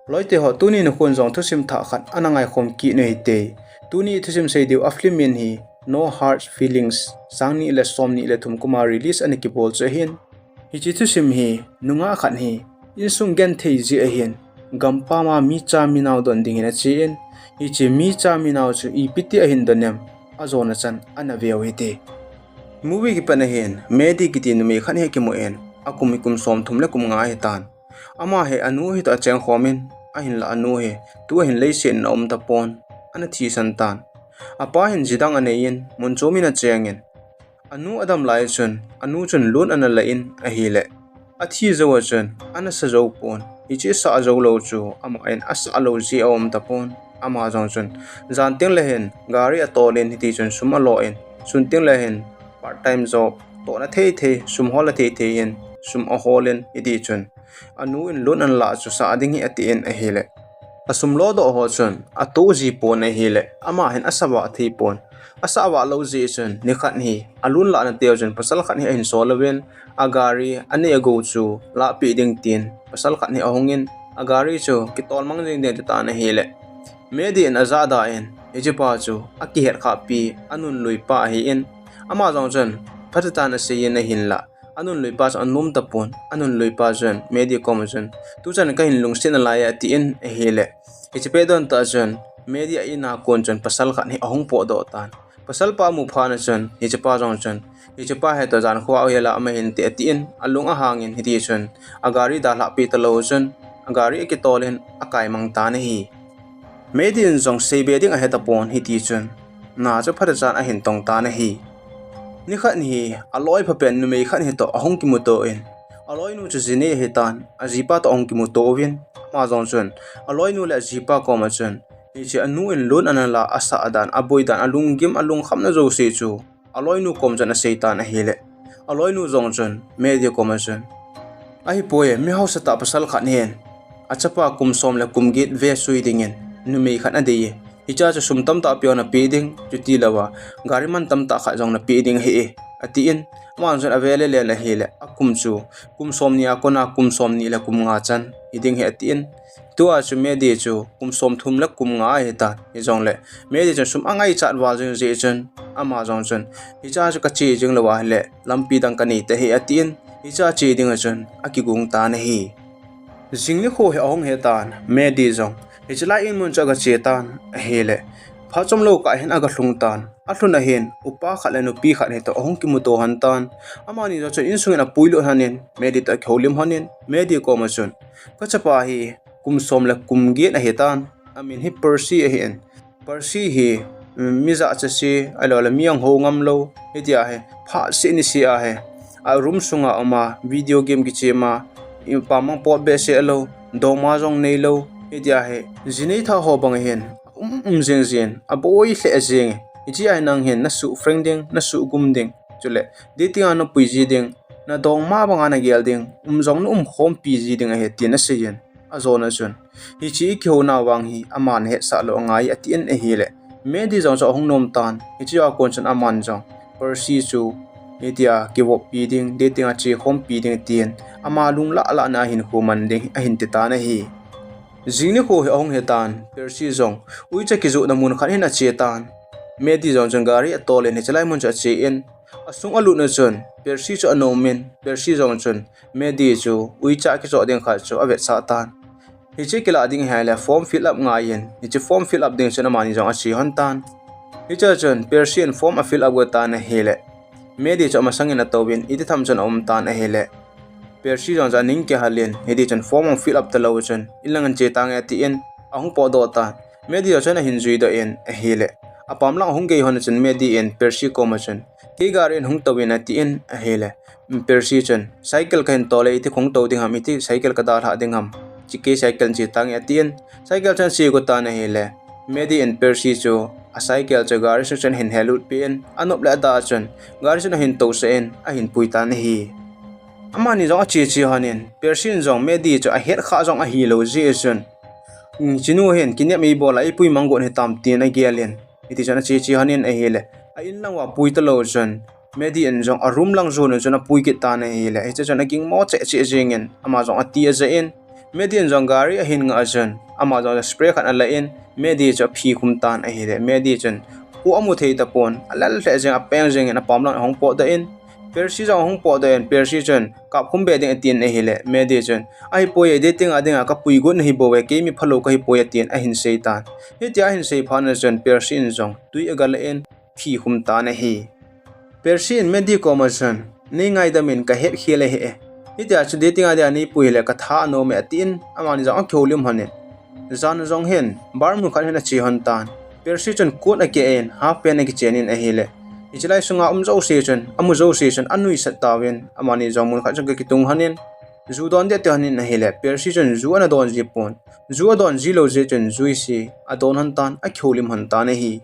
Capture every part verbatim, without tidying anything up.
Loite ho, tuni nikho in jong thusim thah khat ana ngaikhom kit u hite. Tuni thusim sei diu a film min hi No Hard Feelings, sang ni le som ni le thum kum a release ana kibol chu ahin. Hiche thusim hi nungah khat hi insung genthei jeh ahin, gampam a mi cha mi nao don ding hin achen, hiche mi cha mi nao chu ipi ti ahin don em, ajona chan ana veu hite. Movie kipat ahin, Medi kiti numei khat hi akimun, akum hi kum som thum le kum nga ahitan. Ama hi anu hitoh acheng khomin, ahinlah anu hi tua hin leiset in aum tapon, ana thisan tan. Apa hin jidang anei in, mun chom in achengin, anu adam lai chun, anu chun loan ana la in ahile, athi jou a chun ana sa jou pon. Hiche sa jou lou chu ama in asa lou jeh aum tapon. Ama jong chun jan teng le hin gari atol in, hiti chun sum alo in, sun teng le hin part time job, tohna thei thei, sum hol a thei thei in sum ahol in, hiti chun anu in loan ana la chu sa ding hi atin ahile, asum lodoh ho chun ato ji pon ahile, ama hin asa vah thei pon. Asa vah lou jeh chun nikhat hi aloan lahna teu chun pasal khat hi ahin sol uvin, agari anei agou chu lahpeh ding tin pasal khat hi ahungin, agari chu kitol mang jing ding ati tan ahile, Medi in ajahda in, hichepa chu akihet khahpi anunluipa ahin, ama jong chun phatechan asei in ahinlah, anunluipa chu anom tapon. Anunluipa chun Medi koma chun, tuchan kahin lungset nalai e, atin ahile, hiche pet don tah chun Medi a in a kon chun pasal khat hi ahung potdoh tan. Pasal pa amu phat chun hichepa jong chun, hichepa hitoh jan kho a hela ama hinte, atin alung ahangin, hiti chun agari dalhah peh talou chun agari akitol in akai mang tan ahi. Medi in jong seibe ding ahe tapon, hiti chun na chu phatechan ahin tong tan ahi. Nikhat hi aloi phapen numei khat hitoh ahung kimuto in, aloinu chu jinei ahitan, ajipa toh ahung kimuto uvin, ama jong chun aloinu le ajipa koma chun hiche anu in loan ana la asah dan, aboi dan, alunggim, alungkhamna jouse chu aloinu kom chun asei tan ahile, aloinu jong chun Medi koma chun, ahipoi e, mi hausa tah pasal khat hin achapa kum som le kum get vesui dingin numei khat adei e. Hicha chu sum tamtah peon ape ding, chuti louva gari man tamtah khat jong napeh ding ahi e, atin, aman chun ave le len ahile, akum chu kum som ni a kona kum som ni le kum nga chan hiding ahi, atin. Tua chu Medi chu kum som thum le kum nga ahitan, hijongle Medi chun sum angaichat val jing jeh chun, ama jong chun, hicha chu kache jing lou ahile lampi dang kanei tahih, atin, hicha che dinga chun akigon tan ahi. Jing nikho hi ahung hitan, Medi jong hiche lai in mun chu agache tan ahile, phat chomlou kah hin agalhung tan. Alhun ahin upa khat le nupi khat hitoh ahung kimuto lhon tan. Amani jong chun insungin apuilut lhonin, Medi toh akihoulim lhonin, Medi koma chun, kachapa hi kum som le kum get ahitan, amin hi Percy ahin. Percy hi mi jachat se, ahilouleh mi ahung hou ngam lou, hitia hi phat seh ni seh a hi a room sunga uma video game kichem a, pamang pot behseh lou, dongma jong neilou, hitia hi jinei tha ho bang hin um um jing jin, aboi lheh jing e. Hiche a hi nang hin nasuh friend ding, nasuh gum ding, chule dating a napui ji ding, nadongma banga nagel ding, um jong naum khompi ji ding ahi, tin aseiyin. Ajona chun, hiche ikihouna vang hi aman ahetsah lou angai, atin ahile, Medi jong chu ahung nom tan. Hiche a kon chun aman jong Percy chu hitia kivoppi ding, dating a che khompi ding tin ama lung lah lahna ahinkho man ding ahin ti tan ahi. Jing nikho hi ahung hitan, Percy jong uicha kijohna mun khat hin ache tan. Medi jong chun gari atolin hiche lai mun chu achen, asung alutna chun Percy chu anomin, Percy jong chun Medi chu uicha kijoh ding khat chu avetsah tan. Hiche kilah ding ahile form fill up ngaiyin, hiche form fill up ding chun amani jong ache lhon tan. Hiche chun Percy in form a fill up got tan ahile, Medi chu amasangin atouvin, iti tham chun aum tan ahile, Percy jong chu aning kihalin, hiti chun form ahung fill up talou chun, inlangin che tange, atin ahung potdoh tan. Medi jong chun ahin juidoh in ahile, apam lang ahung gei lhon chun Medi in Percy koma chun, kei gari in hung touvin, atin ahile, Percy chun, cycle kahin tol e, iti kahung tou ding ham, iti cycle kadalhah ding ham, che kei cycle in che tange, atin cycle chun ache got tan ahile, Medi in Percy chu acycle chu gari sung chun ahin helut peh in, anop le adah chun gari chun ahin tousah in ahin pui tan ahi. Amani jong ache che lhonin, Percy in jong Medi chu ahet khah jong ahilou jeh chun, chinu hin kinep eibol a eipui mang got hitam, tin agelin, hiti chun ache che lhonin ahile, a inlang uva pui talou chun Medi in jong a room lang jon chun apui kit tan ahile, hiche chun agingmo cheh cheh jengin ama jong ati ajah in, Maddie in jong gari ahin ngah a chun, ama jong spray khat ala in, Maddie chu aphi khum tan ahile, Maddie chun, kho amu thei tapon, alel lheh jeng, apeng jeng in apam lang ahung potdoh in, Percy jong ahung potdoh in, Percy chun, kap khum be ding atin ahile, Maddie chun, ahipoi e, dating a dinga kapui got nahi bou e, kei mi phalou kahipoi atin, ahin sei tan. Hitia ahin sei phat a chun, Percy in jong, tui aga la in, phi khum tan ahi. Percy in Maddie koma chun, nei ngaidam in kahet khel ahi e. Hitia chu dating a dia neipui le katha anom e atin, amani jong akihoulim lhon in. Jan jong hin, bar mun khat hin ache lhon tan. Percy chun coat akeh in, half pant akichen in ahile. Hiche lai sunga um jouse chun, amu jouse chun, anuisat tauvin, amani jong mun khat chun akitung lhon in. Ju don ding ati lhon in ahile, Percy chun ju ana don ji pon. Ju adon ji lou jeh chun juice adon lhon tan, akihoulim lhon tan ahi.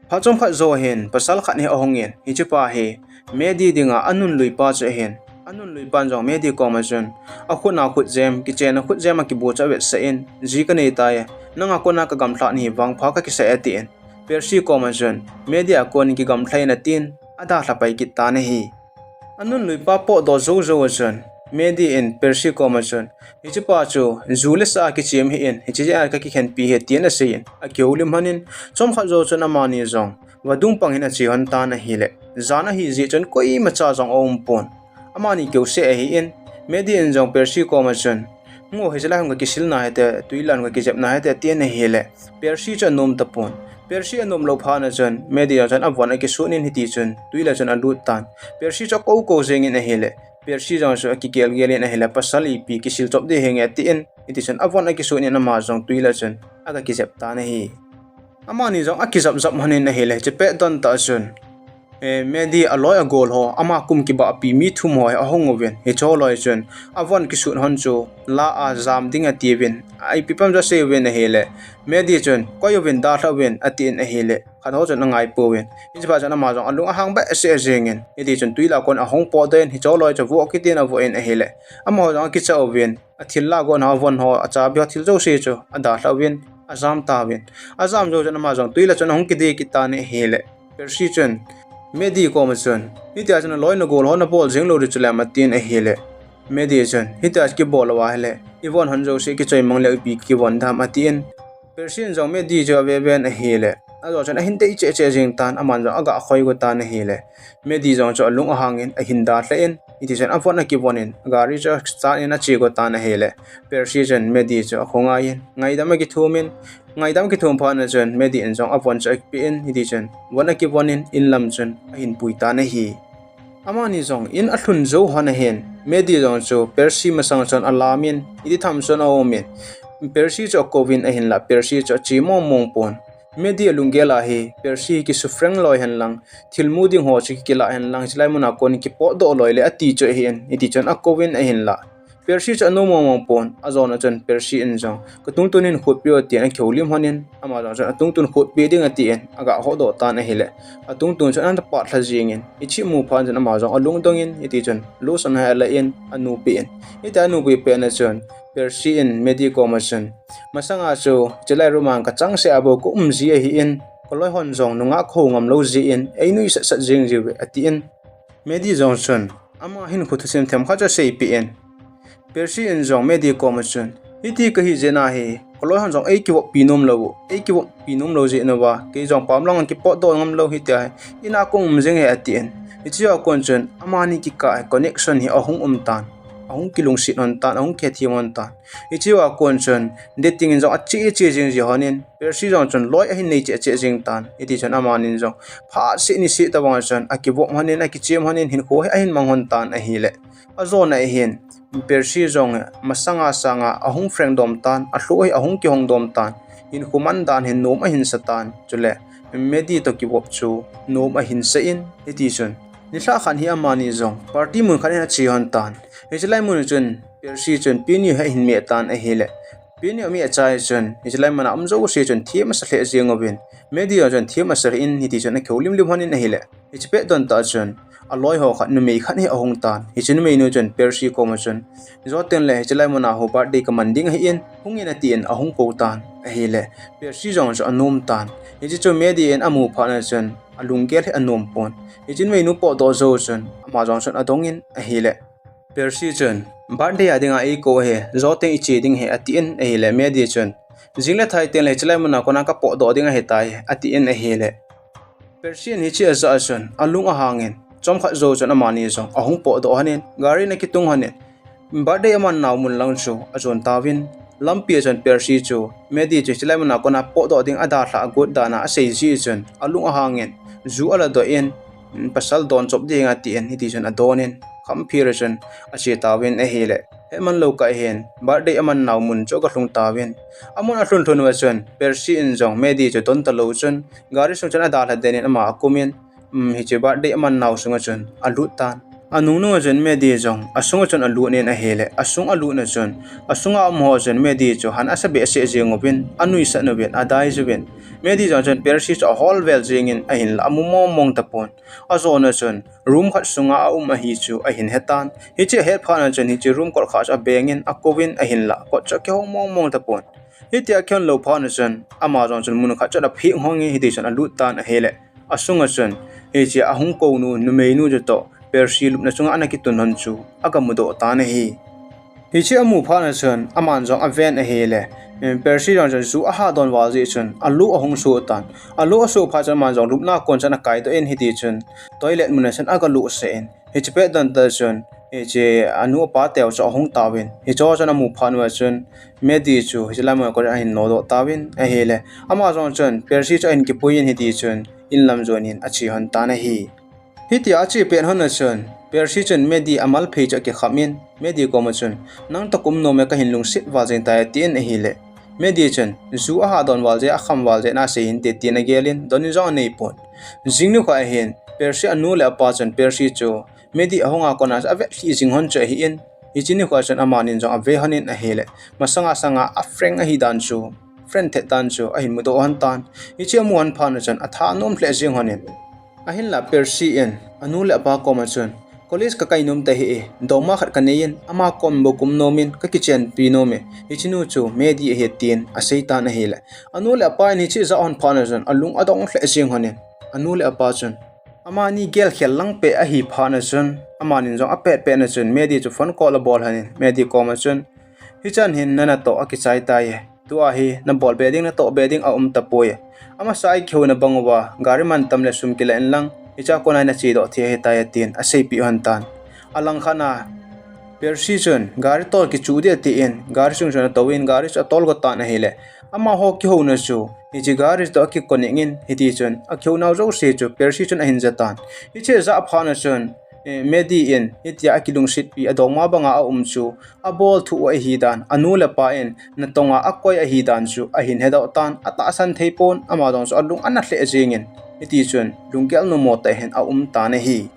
Phat chomkhat jou hin, pasal khat hi ahung in, hichepa hi, Maddie dinga anunlui pa chu ahin. Anunlui pan jong Maddie koma chun, akhut a khut jem, kichen a khut jem akibu chu avetsah in, ji kanei tai, nanga kona kagamlha nahi vangpha kakisah e atin. Percy koma chun, Maddie a kon in kigamlha in atin, adalha pai kit tan ahi. Anunlui pa potdoh jou jou a chun, Maddie in Percy koma chun, hichepa chu, ju le sa a kichem hi in, hiche a kakikhenpi hi tin asei in, akihoulim lhon in, chomkhat jou chun amani jong, vadung pang hin ache lhon tan ahile, jan ahi jeh chun koimacha jong aum pon. Amani keuseh ahi in, Maddie in jong Percy koma chun, ngo hiche lai hung kakisil na hite, tui la hung kakijep na hite, tin ahile, Percy chu anom tapon. Percy anom lou phat a chun, Maddie jong chun avon akisut in hiti chun, tui la chun alut tan. Percy chu akou kou jeng in ahile, Percy jong chu akigel gel in ahile, pasal ipi kisil chop ding hinge atin, hiti chun avon akisut in ama jong tui la chun aga kijep tan ahi. Amani jong akijap jap lhon in ahile, hiche pet don tah chun, eh, Maddie aloi agol ho, ama kum kibahpi mi thum ho hi ahung uvin, hiche ho loi chun, avon kisut lhon chu, la a jam ding atiuvin, ipi pam chu asei uvin ahile, Maddie chun, koi uvin, dalha uvin, atin ahile, khat ho chun angai pouvin, hiche phat chun ama jong alung ahang behseh jeng in, hiti chun tui la kon ahung potdoh in, hiche ho loi chu voh kit in avoh in ahile, amaho jong akicha uvin, athil la gon ho, avon ho, achabi ho, thil jouse chu adalha uvin, ajam tauvin. Ajam jou chun ama jong tui la chun ahung kidei kit tan ahile, Percy chun, Maddie koma chun, hitia chun aloi nagol ho nabol jeng lou ding chule atin ahile, Maddie chun, hitia kibol lou ahile, ivon hon jouse kichoi mang leu ipi kivon dam atin. Percy in jong Maddie chu ave ven ahile, ajou chun ahin dei cheh cheh jeng tan, aman jong aga khoi go tan ahile, Maddie jong chu alung ahang in, ahin dalha in, hiti chun avon akivon in, gari chu start in ache go tan ahile, Percy chun Maddie chu akhongai in, ngaidam akithum in, ngaidam akithum phat a chun, Maddie in jong avon chu akipe in, hiti chun, von akivon in, in lam chun, ahin pui tan ahi. Amani jong, in alhun jou lhon ahin, Maddie jong chu, Percy masang chun alam in, hiti tham chun aum in, Percy chu akouvin ahinla, Percy chu ache mong mong pon. Maddie alunggel a hi, Percy hi kisufreng loi hen lang, thil mu ding ho chu kilah hen lang, hiche lai muna kon kipotdoh loi le ati chu ahin, hiti chun akouvin ahinla. Percy chu anom mong mong pon, ajou a chun Percy in jong, katungtun in khutpi o tin akihoulim lhon in, ama jong chun atungtun khutpi ding atin, aga hodoh tan ahile. Atungtun chun ana pat lha jeng in, hiche mu phat chun ama jong alungdong in, hiti chun, lotion hi ala in, anupi in. Hitia anupi pet a chun, Percy in Maddie koma chun, masanga chu, hiche lai room a kachangseh a bou kaum ji ahi in, kaloi hon jong nungah kahou ngam lou jeh in, einuisat sat jeng jiuve, atin. Maddie jong chun, ama hinkho thusim themkhat chu aseipeh in. Percy in jong Maddie koma chun, hiti kahi jeh a hi, kaloi hon jong eikivoppi nom lou, eikivoppi nom lou jeh uva, kei jong pam lang kipotdoh ngam lou hitia hi, ina kaum jeng e atin. Hichea kon chun, amani kikah hi connection hi ahung um tan, ahung kilungset lhon tan, ahung kithem lhon tan. Hichea kon chun, dating in jong ache che jeng ji lhon in, Percy jong chun loi ahin nei cheh cheh jeng tan. Hiti chun amanin jong, phat seh ni seh tobang chun, akivop lhon in, akichem lhon in, hinkho hi ahin mang lhon tan ahile. Ajou a hin, Percy jong masanga sanga ahung frank dom tan, alhoh hi ahung kihong dom tan, hinkho man dan hin nom ahin sa tan, chule Maddie toh kivop chu nom ahin sa in, hiti chun. Nilhah khat hi amani jong, party mun khat in ache lhon tan. Hiche lai mun chun, Percy chun pianinu hi ahin meh tan ahile. Pianinu ameh chai chun, hiche lai muna um jouse chun them asa lheh jeng uvin. Maddie jong chun them asa lheh in, hiti chun akihoulim lim lhon in ahile. Hiche pet don tah chun, aloi ho khat numei khat hi ahung tan. Hiche numeinu chun Percy koma chun, jou tengle hiche lai muna hi birthday kaman ding ahi in, hung in atin ahung kou tan ahile. Percy jong chu anom tan. Hiche chu Maddie in amu phat a chun, alunggel hi anom pon. Hiche numeinu potdoh jou chun, ama jong chun adong in ahile. Percy chun, Birthday a dinga eikou ahi, jou teng iche ding ahi, atin ahile, Maddie chun, jing le thai teng le hichelai muna kona kapotdoh ding ahitai, atin ahile, Percy in hiche ajah a chun alung ahangin, chomkhat jou chun amani jong ahung potdoh lhonin, gari in akitung lhonin, birthday aman nau mun lang chu ajon tauvin, lampi a chun Percy chu Maddie chu hichelai muna kona potdoh ding adalhah agot dan a asei jeh chun alung ahangin, ju aladoh in, pasal don chop ding atin, hiti chun adonin, khamphir a chun ache tauvin ahile, hetman lou kah hin birthday aman nau mun chu agalhung tauvin, amun alhun lhun uva chun Percy in jong Maddie chu don talou chun gari sung chun adalha den in ama akumin, hiche birthday aman nau sunga chun alut tan. Anungnung a chun Maddie jong asunga chun alut in ahile, asung alutna chun, asunga umho chun Maddie chu han asa behseh jeng uvin, anuisat uvin, adai uvin, Maddie jong chun Percy chu ahol vel jengin ahinla amu mongmong tapon. Ajona chun room khat sunga aum ahi chu ahin hetan. Hiche ahet phatna chun hiche room kot khat chu abengin akouvin ahinla kot chu akihong mongmong tapon. Hitia akihon lou phatna chun ama jong chun mun khat chun aphek hongin hiti chun alut tan ahile, asunga chun hiche ahung kounu numeinu chutoh Percy lupna chunga ana kitun lhon chu agamudoh tan ahi. Hiche amu phatna chun aman jong aven ahile, Percy jong chun ju ahah don val jeh chun alu ahung soh tan. Alu asoh phat chun aman jong lupna kon chun akaidoh in hiti chun toilet muna chun agaluhsah in, hiche pet don tah chun hiche anu apa teu chu ahung tauvin, hicheho chun amu phat uva chun Maddie chu hichelai muna kona ahin nodoh tauvin ahile, ama jong chun Percy chu ahin kipuiyin hiti chun inlam jonin ache lhon tan ahi. Hitia ache pet lhon a chun Percy chun Maddie amalphei chu akikham in, Maddie koma chun, nang toh kaum nom e, kahin lungset val jeng tai, atin ahile, Maddie chun, ju ahah don val jeh, akham val jeh nasei hinte, tin agelin donin jong aneipon. Jing nikho ahin Percy anu le apa chun Percy chu Maddie ahunga kona chu avetlhi jing lhon chu ahin, hiche nikho chun amanin jong ave lhonin ahile, masanga sanga a friend ahi dan chu, friend thet dan chu ahin mudoh lhon tan. Hiche amu lhon phatna chun athanom lheh jeng lhonin, ahinla Percy in anu le apa koma chun, college kakai nom tahih e, dongma khat kaneiyin, ama kom bou kaum nomin kakichenpi nome, hichenu chu Maddie ahi, tin aseitan ahile, anu le apa in hiche ajah lhon phatna chun alung adong lheh jeng lhonin, anu le apa chun amani gelkhel lang peh ahi phatna chun, amanin jong apetpetna chun Maddie chu phone call abol lhonin, Maddie koma chun, hichan hin na natoh akichai tai e, tua hi nabolbe ding, natohbe ding aum tapoi e. Amasa a ikihouna bang uva gari mantam le sum kila inlang, hichea kona hi nachedoh thei ahitai, atin aseipeh lhon tan. Alangkhat a Percy chun gari tol kichu ding atin, gari sung chun atouvin gari chu atol got tan ahile, amaho kihouna chu hiche gari toh aki connect in, hiti chun akihounau jouse chu Percy chun ahin jatan. Hiche ajah phatna chun Maddie in hitia akilungsetpi, adongma banga aum chu abol thuh u ahi dan, anu le apa in natonga akoi ahi dan chu ahin hedoh tan, atahsan theipon, ama jong chu alung ana lheh jengin, hiti chun lunggel nommo tah in aum tan ahi.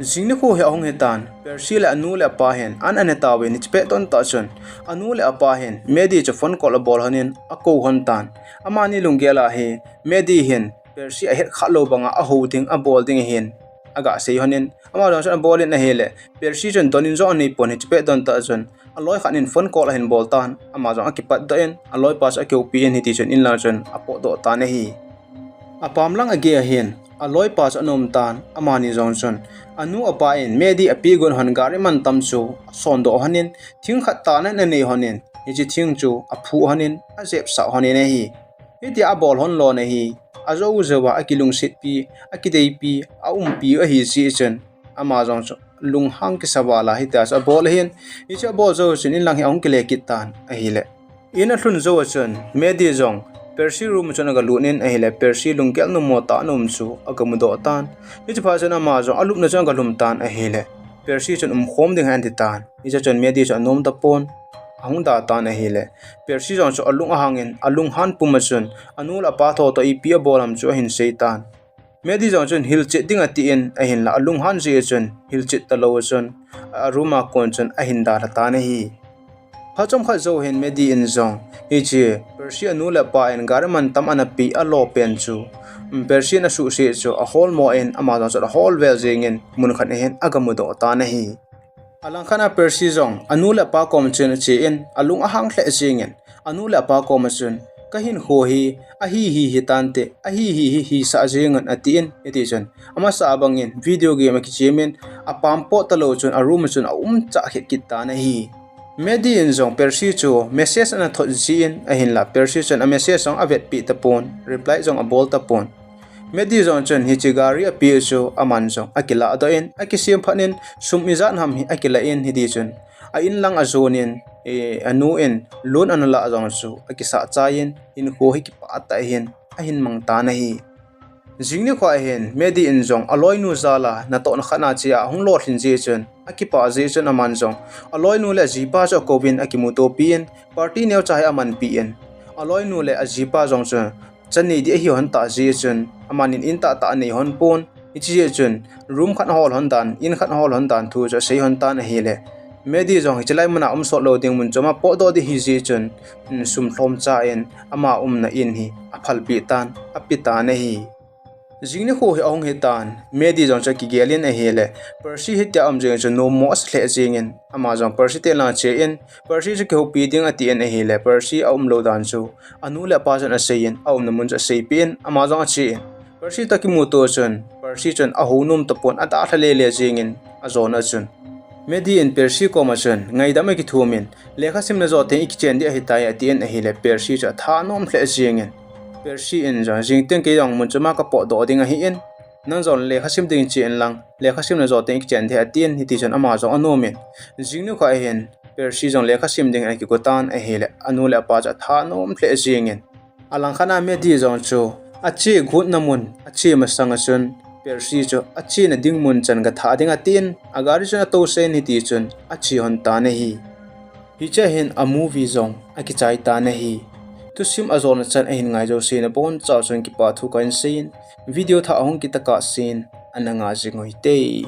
Jing nikho hi ahung hitan, Percy le anu le apa hin an anetauvin, hiche pet don tah chun anu le apa hin Maddie chu phone call abol lhonin akou lhon tan. Amani lunggel a hi Maddie hin Percy ahet khah lou banga ahou ding, abol ding ahin agasei lhonin, ama jong chun abolin ahile, Percy chun donin jong aneipon, hiche pet don tah chun aloi khat in phone call ahin bol tan, ama jong akipatdoh in, aloipa chu akihoupi in, hiti chun inlang chun apotdoh tan ahi. Apam lang a gei ahin aloipa chu ana um tan, amani jong chun anu apa in Maddie apeh got lhon gari mantam chu asondoh lhonin, thing khat tah in anei lhonin, hiche thing chu aphuh lhonin, ajepsah lhonin ahi. Hitia abol lhon lona hi ajou jouva akilungsetpi, akideipi, aumpi u ahi jeh chun, ama jong chu lunghang kisa val a hitia chu abol ahin, hiche abol jou chun inlang hi ahung kile kit tan ahile, in alhun jou a chun Maddie jong Percy room a chun agalut in ahile, Percy lunggel nommo tah a ana um chu agamudoh tan. Hiche phat chun ama jong alupna chun agalhum tan ahile, Percy chun umkhom ding ahi ati tan. Hiche chun Maddie chu anom tapon, ahung da tan ahile, Percy jong chu alung ahangin, alunghan pum a chun anu le apa thotoh ipi abol ham chu ahin sei tan. Maddie jong chun hilchet ding atin ahinla, alunghan jeh a chun hilchet talou a chun a room a kon chun ahin dalha tan ahi. Phat chomkhat jou hin Maddie in jong hiche Percy anu le apa in gari mantam ana peh alo pen chu, Percy in asuhset chu aholmo in, ama jong chun ahol vel jengin mun khat ahin agamudoh tan ahi. Alangkhat a Percy jong anu le apa kom chun ache in, alung ahang lheh jengin, anu le apa koma chun, Kahinkho hi ahi hi hitante, ahi hi hi hisah jeng un, atin, hitichun amasa bangin video game akichemin, apam po talou chun a room chun aum chah khet kit tan ahi. Maddie in jong Percy chu message ana thot jin ahinla, Percy chun a message jong avetpi tapon, reply jong abol tapon. Maddie jong chun hiche gari api chu aman jong akiladoh in, akisem phat in, sum ijat ham hi akilah in, hitichun a inlang ajonin, anu in loan ana lah jong chu akisah chaiyin, hinkho hi kipah tah in ahin mang tan ahi. Jing nikho hin Maddie in jong aloinu jal a natohna khat a che a ahung lolhin jeh chun, akipah jeh chun aman jong aloinu le ajipa chu akouvin akimutopi in, party neocha hi amanpi in, aloinu le ajipa jong chu chanei ding ahi hon tah jeh chun, amanin in tahtah anei hon pon, hiche jeh chun room khat ahol hon dan, in khat ahol hon dan thu chu asei hon tan ahile, Maddie jong hiche lai muna um sot lou ding mun chom a potdoh ding ahi jeh chun, sum lhomcha in ama umna in hi aphalpeh tan, ape tan ahi. Jing nikho hi ahung hitan, Maddie jong chu akigel in ahile, Percy hitia aum jeng chu nommo asa lheh jengin, ama jong Percy te lang ache in, Percy chu kihoupi ding atin ahile, Percy aumlou dan chu anu le apa chun aseiyin, aumna mun chu aseipeh in, ama jong ache in, Percy toh kimuto chun Percy chun ahou nom tapon, adalha lele jengin, ajona chun Maddie in Percy koma chun ngaidam akithumin, lekhasim najo teng ikichen ding ahitai, atin ahile, Percy chu athanom lheh jengin, Percy in jong jing teng kei jong mun chom a kapotdoh ding ahin, nang jong lekhasim ding che inlang, lekhasim najo teng ikichen ding, atin, hitichun ama jong anomin, jing nikho hin Percy jong lekhasim dingin akigo tan ahile, anu le apa chu athanom lheh jengin, alangkhat a Maddie jong chu ache gotna mun ache masanga chun Percy chu achena ding mun chan gathah ding atin, agari chun atousah in, hitichun ache hon tan ahi. Hichea hin a movie jong akichai tan ahi. Thusim ajona chan ahin ngai jouse nabonchauva chun kipathu kahin seiyin, video thah ahung kit tokah sen ana nga jing uhite.